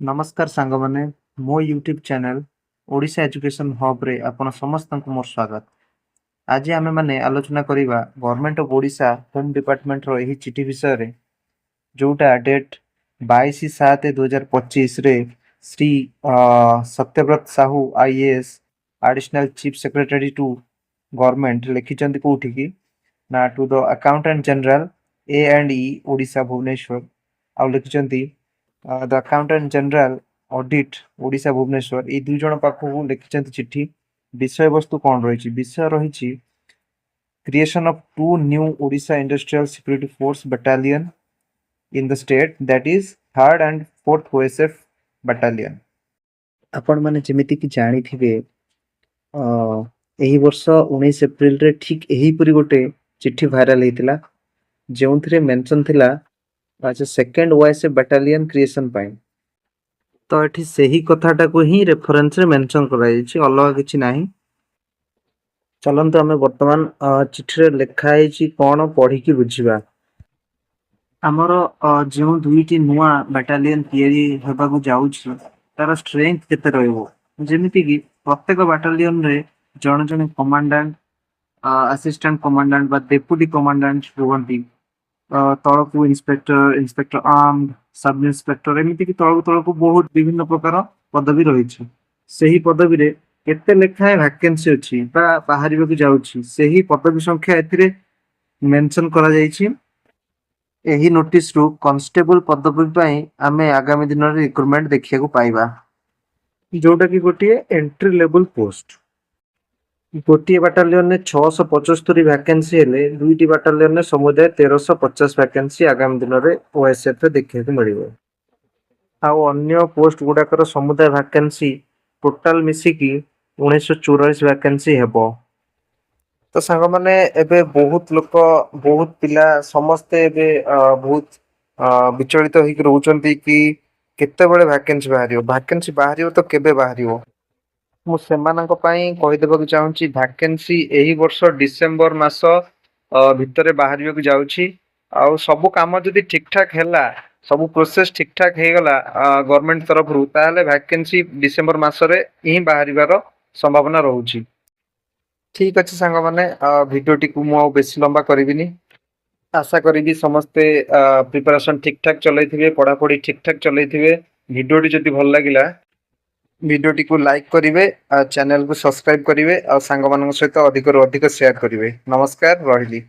ନମସ୍କାର ସାଙ୍ଗମାନେ, ମୋ ୟୁଟ୍ୟୁବ୍ ଚ୍ୟାନେଲ୍ ଓଡ଼ିଶା ଏଜୁକେସନ୍ ହବ୍ରେ ଆପଣ ସମସ୍ତଙ୍କୁ ମୋର ସ୍ୱାଗତ। ଆଜି ଆମେମାନେ ଆଲୋଚନା କରିବା ଗଭର୍ଣ୍ଣମେଣ୍ଟ ଅଫ୍ ଓଡ଼ିଶା ହୋମ୍ ଡିପାର୍ଟମେଣ୍ଟର ଏହି ଚିଠି ବିଷୟରେ, ଯେଉଁଟା ଡେଟ୍ 22/7/2025ରେ Shri Satyabrata Sahu, IAS, Additional Chief Secretary to Government ଲେଖିଛନ୍ତି। କେଉଁଠିକି ନା to the Accountant General, A and E, Odisha, Bhubaneswar. ଆଉ ଲେଖିଛନ୍ତି the Accountant General, Audit, Odisha, Bhubaneswar. ଏଇ ଦୁଇ ଜଣ ପାଖକୁ ଲେଖିଛନ୍ତି ଚିଠି। ବିଷୟବସ୍ତୁ କ'ଣ ରହିଛି? ବିଷୟ ରହିଛି creation of two new Odisha Industrial Security Force battalion in the state, that is third and fourth OSF battalion. ଆପଣମାନେ ଯେମିତିକି ଜାଣିଥିବେ, ଏହି ବର୍ଷ 19 ଏପ୍ରିଲରେ ଠିକ୍ ଏହିପରି ଗୋଟେ ଚିଠି ଭାଇରାଲ ହେଇଥିଲା, ଯେଉଁଥିରେ ମେନସନ୍ ଥିଲା ଆଚ୍ଛା ସେକେଣ୍ଡ ଓଏସ୍ଏଫ୍ ବାଟାଲିୟନ କ୍ରିଏସନ୍ ପାଇଁ। ତ ଏଠି ସେହି କଥାଟାକୁ ହିଁ ରେଫରେନ୍ସରେ ମେନସନ୍ କରାଯାଇଛି, ଅଲଗା କିଛି ନାହିଁ। ଚାଲନ୍ତୁ, ଆମେ ବର୍ତ୍ତମାନ ଚିଠିରେ ଲେଖା ହେଇଛି କ'ଣ ପଢିକି ବୁଝିବା। ଆମର ଯେଉଁ ଦୁଇଟି ନୂଆ ବାଟାଲିୟନ ତିଆରି ହେବାକୁ ଯାଉଛି, ତାର ଷ୍ଟ୍ରେংଥ କେତେ ରହିବ? ଯେମିତିକି ପ୍ରତ୍ୟେକ ବାଟାଲିୟନରେ ଜଣେ ଜଣେ କମାଣ୍ଡାଣ୍ଟ, ଆସିଷ୍ଟାଣ୍ଟ କମାଣ୍ଡାଣ୍ଟ ବା ଡେପୁଟି କମାଣ୍ଡାଣ୍ଟ ରୁହନ୍ତି। ତଳକୁ inspector, inspector armed, sub inspector, ଏମିତିକି ତଳକୁ ତଳକୁ ବହୁତ ବିଭିନ୍ନ ପ୍ରକାର ପଦବୀ ରହିଛି। ସେହି ପଦବୀରେ କେତେ ଲେଖାଏଁ ଭ୍ୟାକେନ୍ସି ଅଛି ବା ବାହାରିବାକୁ ଯାଉଛି, ସେହି ପଦବୀ ସଂଖ୍ୟା ଏଥିରେ ମେନସନ କରାଯାଇଛି। ଏହି ନୋଟିସରୁ କନଷ୍ଟେବଲ ପଦବୀ ପାଇଁ ଆମେ ଆଗାମୀ ଦିନରେ ରିକ୍ରୁଟମେଣ୍ଟ ଦେଖିବାକୁ ପାଇବା, ଯୋଉଟା କି ଗୋଟିଏ ଏଣ୍ଟ୍ରି ଲେଭେଲ ପୋଷ୍ଟ। ଗୋଟିଏ ବାଟାଲିୟନରେ 675 ଭ୍ୟାକେନ୍ସି ହେଲେ ଦୁଇଟି ବାଟାଲିୟନରେ ସମୁଦାୟ 1350 ଭ୍ୟାକେନ୍ସି ଆଗାମୀ ଦିନରେ ଓଏସ୍ଏଫ୍ ରେ ଦେଖିବାକୁ ମିଳିବ। ଆଉ ଅନ୍ୟ ପୋଷ୍ଟ ଗୁଡାକର ସମୁଦାୟ ଭ୍ୟାକେନ୍ସି ଟୋଟାଲ ମିଶିକି 1944 ଭ୍ୟାକେନ୍ସି ହେବ। ତ ସାଙ୍ଗମାନେ, ଏବେ ବହୁତ ଲୋକ, ବହୁତ ପିଲା, ସମସ୍ତେ ଏବେ ବହୁତ ବିଚଳିତ ହେଇକି ରହୁଛନ୍ତି କି କେତେବେଳେ ଭ୍ୟାକେନ୍ସି ବାହାରିବ, ଭ୍ୟାକେନ୍ସି ବାହାରିବ ତ କେବେ ବାହାରିବ? ମୁଁ ସେମାନଙ୍କ ପାଇଁ କହିଦେବାକୁ ଚାହୁଁଛି, ଭ୍ୟାକେନ୍ସି ଏହି ବର୍ଷ ଡିସେମ୍ବର ମାସ ଭିତରେ ବାହାରିବାକୁ ଯାଉଛି। ଆଉ ସବୁ କାମ ଯଦି ଠିକ ଠାକ ହେଲା, ସବୁ ପ୍ରୋସେସ ଠିକ ଠାକ ହେଇଗଲା ଗଭର୍ଣ୍ଣମେଣ୍ଟ ତରଫରୁ, ତାହେଲେ ଭ୍ୟାକେନ୍ସି ଡିସେମ୍ବର ମାସରେ ହିଁ ବାହାରିବାର ସମ୍ଭାବନା ରହୁଛି। ଠିକ ଅଛି ସାଙ୍ଗମାନେ, ଭିଡ଼ିଓଟିକୁ ମୁଁ ଆଉ ବେଶୀ ଲମ୍ବା କରିବିନି। ଆଶା କରିବି ସମସ୍ତେ ପ୍ରିପାରେସନ ଠିକ ଠାକ ଚଲେଇଥିବେ, ପଢାପଢି ଠିକ ଠାକ ଚଲେଇଥିବେ। ଭିଡ଼ିଓଟି ଯଦି ଭଲ ଲାଗିଲା, ଭିଡ଼ିଓଟିକୁ ଲାଇକ୍ କରିବେ ଆଉ ଚ୍ୟାନେଲକୁ ସବସ୍କ୍ରାଇବ କରିବେ ଆଉ ସାଙ୍ଗମାନଙ୍କ ସହିତ ଅଧିକରୁ ଅଧିକ ସେୟାର କରିବେ। ନମସ୍କାର, ରହିଲି।